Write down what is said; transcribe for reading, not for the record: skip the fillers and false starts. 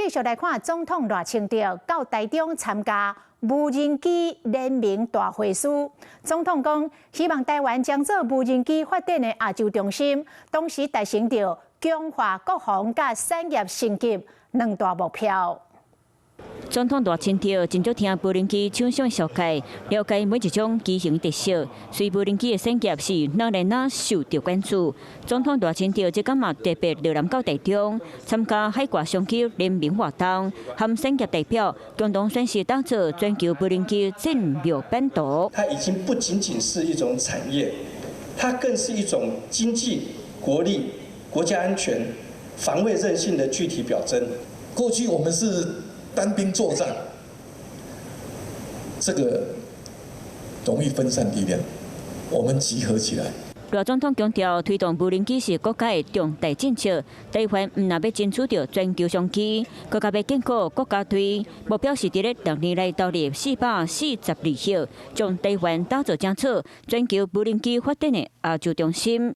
續來看總統賴清德到台中參加無人機聯盟大會師。總統講，希望台灣將做無人機發展的亞洲中心，同時達成著強化國防佮產業升級兩大目標。總統賴清德真足聽無人機廠商紹介，了解每一種機型特色。隨無人機的產業是愈來愈受著關注。總統賴清德這工嘛特別落南到台中參加海外商機聯盟活動，和產業代表共同宣示打造全球無人機戰略版圖。它已經不僅僅是一種產業，它更是一種經濟國力、國家安全、防衛韌性的具體表徵。過去我們是單兵作戰，這個容易分散力量，我們集合起來。賴總統強調，推動無人機是國家的重大政策，台灣毋但欲爭取著全球商機，閣較欲建構國家隊，目標是佇咧6年內投入442億，將台灣打造成做全球無人機發展的亞洲中心。